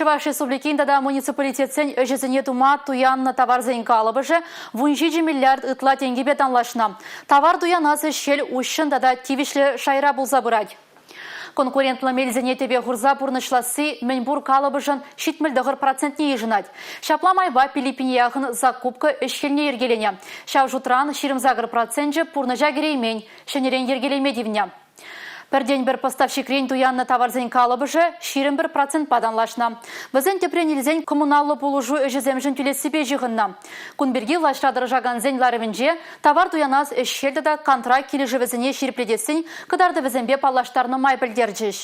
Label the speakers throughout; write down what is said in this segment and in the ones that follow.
Speaker 1: Чӑваш Республикин тата муниципалитетсен ӗҫӗсене тума туяннӑ таварсен калӑпӑшӗ 17 миллиард ытла тенкӗпе танлашнӑ. Тавар туянас ӗҫ-хӗл уҫҫӑн тата тивӗҫлӗ шайра пулса пырать. Конкурентлӑ мелсене тӗпе хурса пурнӑҫласси мӗнпур калӑпӑшӑн 79 процентне йышӑнать. Ҫапла майпа Пилиппине яхӑн закупка ӗҫ-хӗлне йӗркеленӗ. Ҫав шутран 28 проценчӗ пурнӑҫа кӗреймен, ҫӗнӗрен йӗркелеме тивнӗ. Пӗртен-пӗр поставщикрен туяннӑ таварсен калӑпӑшӗ 21 процентпа танлашнӑ. Вӗсен тӗпрен илсен коммуналлӑ пулӑшу ӗҫӗсемшӗн тӳлессипе ҫыхӑннӑ. Кун пирки влаҫра тӑрӑшакансен ларӑвӗнче тавар туянас ӗҫ-хӗл тата контракт килӗшӗвӗсене ҫирӗплетессин кӑтартӑвӗсемпе паллаштарнӑ май пӗлтерчӗҫ.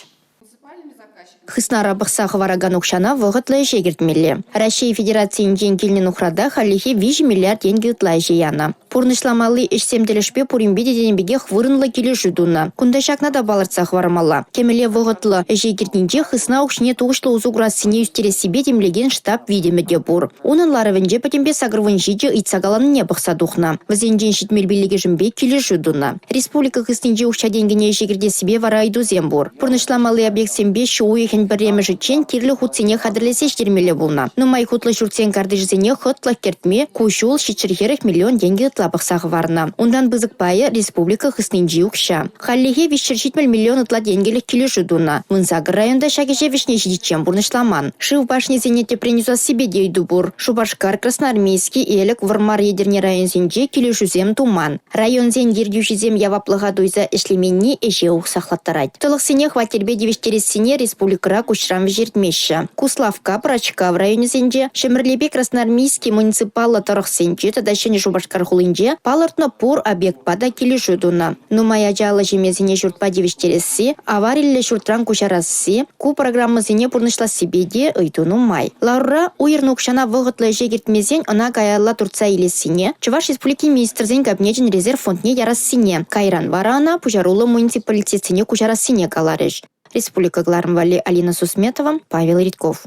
Speaker 2: Хыснара пӑхса хӑваракан укҫана вӑхӑтлӑ ӗҫе кӗртмелле. Раҫҫей Федерацийӗнчен килнӗ нухрата хальлӗхе 3 миллиард тенкӗ ытла ӗҫе янӑ. Пурнӑҫламалли ӗҫсем тӗлӗшпе пуринпе те тенӗ пекех вырӑнлӑ килӗшӳ тунӑ. Кунта ҫакна та палӑртса хӑвармалла. Кӗмӗле вӑхӑтлӑ ӗҫе кӗртнинче хысна укҫине тухӑҫлӑ усӑ курассине ӳстерессипе тимлекен штаб витӗмӗ те пур. Унӑн ларӑвӗнче пӗтӗмпе 87 ыйтса каланине пӑхса тухнӑ. Вӗсенчен 75-ӗшӗнпе килӗшӳ тунӑ. Республика хыснинчи укҫа-тенкӗне ӗҫе кӗртессипе вара ыйтусем пур. Пурнӑҫламалли объектсемпе ҫу уйӑхӗн пӗрремӗшӗччен кирлӗ хутсене хатӗрлесе ҫитермелле пулнӑ. Нумай хутлӑ ҫуртсен картишӗсене хӑтлӑх кӗртме ку ҫул 740 миллион тенкӗ ытла пӑхса хӑварнӑ. Унтан пысӑк пайӗ республика хыснинчи укҫа. Хальлӗхе 370 миллион ытла тенкӗлӗх килӗшӳ тунӑ. 18 районта ҫак ӗҫе вӗҫне ҫитиччен пурнӑҫламан. Шыв башнисене тӗпрен юсассипе те ыйту пур. Шупашкар, Красноармейски, Элӗк, Вӑрмар, Етӗрне районсенче килӗшӳсем туман. Районсен ертӳҫисем яваплӑха туйса ӗҫлеменни ӗҫе уксахлаттарать. Тӑлӑхсене хваттерпе тивӗҫтерессине республикӑра куҫран вӗҫертмеҫҫӗ. Куславкка, Пӑрачкав районӗсенче, Ҫӗмӗрлепе Красноармейски муниципаллӑ тӑрӑхсенче тата Ҫӗнӗ Шупашкар хулинче палӑртнӑ пур объектпа та килӗшӳ тунӑ. Нумай ачаллӑ ҫемьесене ҫуртпа тивӗҫтересси, авариллӗ ҫуртран куҫарасси, ку программӑсене пурнӑҫлассипе те ыйту нумай. Ларура уйӑрнӑ укҫана вӑхӑтлӑ ӗҫе кӗртмесен ӑна каялла туртса илессине, Чӑваш Республикин Министрсен Кабинечӗн резерв фондне ярассине, кайран вара ӑна пуҫаруллӑ муниципалитетсене куҫарассине каларӗҫ. Республика кӑларӑм валли Алина Сусметова, Павел Редьков.